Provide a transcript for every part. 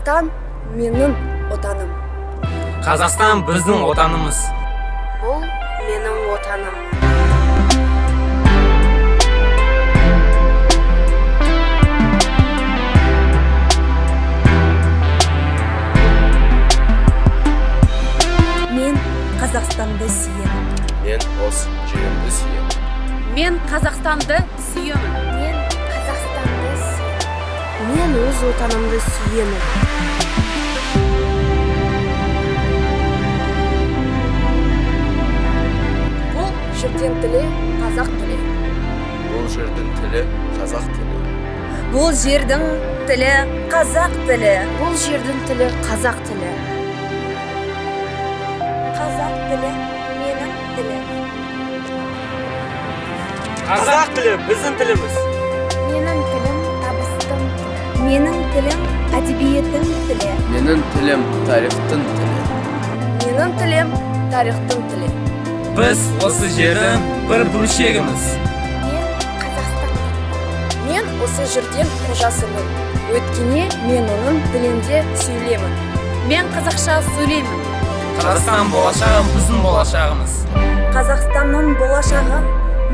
Қазақстан менің отаным. Қазақстан біздің отанымыз. Бұл менің отаным. Мен Қазақстанды сүйемін. Мен осы жерімді сүйемін. Мен Қазақстанды сүйемін. Мен Қазақстанды сүйемін. Мен өз отанымды сүйемін. Бұл жердің тілі қазақ тілі. Бұл жердің тілі қазақ тілі. Бұл жердің тілі қазақ тілі. Бұл жердің тілі қазақ тілі. Қазақ тілі менің тілім. Қазақ тілі біздің тіліміз. Менің тілім табыстың тілі. Менің тілім әдебиеттің тілі. Менің тілім тарихтың тілі. Менің тілім тарихтың тілі. Біз осы жердің бір бөлшегіміз. Мен қазақстандықпын. Мен осы жерден қожасымын. Өйткені мен оның тілінде сөйлеймін. Мен қазақша сөйлеймін. Қазақстан болашағы біздің болашағымыз. Қазақстанның болашағы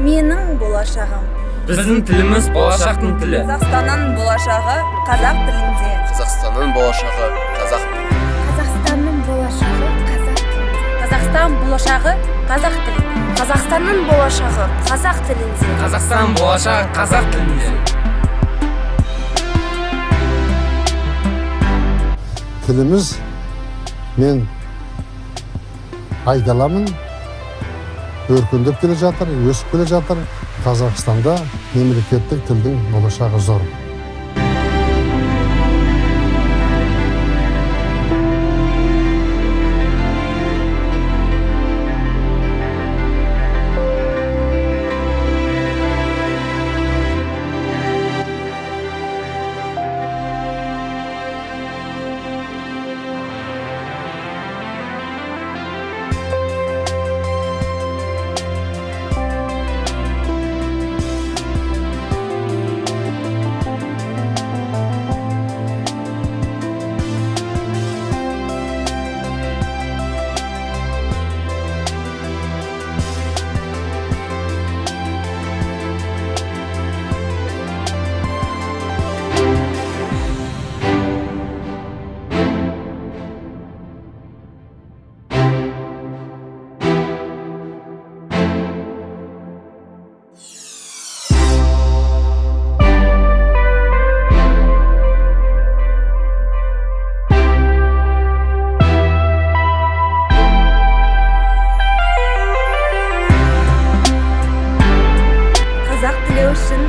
менің болашағым. Біздің тіліміз болашақтың тілі. Қазақстанның болашағы қазақ тілінде. Қазақстанның болашағы қазақ тілі. Қазақстанның болашағы қазақ тілінде. Қазақстан болашағы қазақ тілінде. Қазақстанның болашағы қазақ тілінде. Қазақстан болашағы қазақ тілінде. Тіліміз, мен айта аламын, өркендеп келе жатыр, өсіп келе жатыр. Қазақстанда мемлекеттік тілдің болашағы зор. Қазақ тілі үшін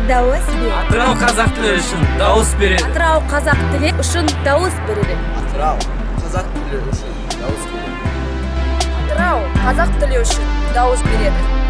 дауыс бер. Атырау қазақ тілі үшін дауыс береді. Атырау қазақ тілі үшін дауыс береді. Атырау қазақ тілі үшін дауыс береді. Атырау қазақ тілі үшін дауыс береді.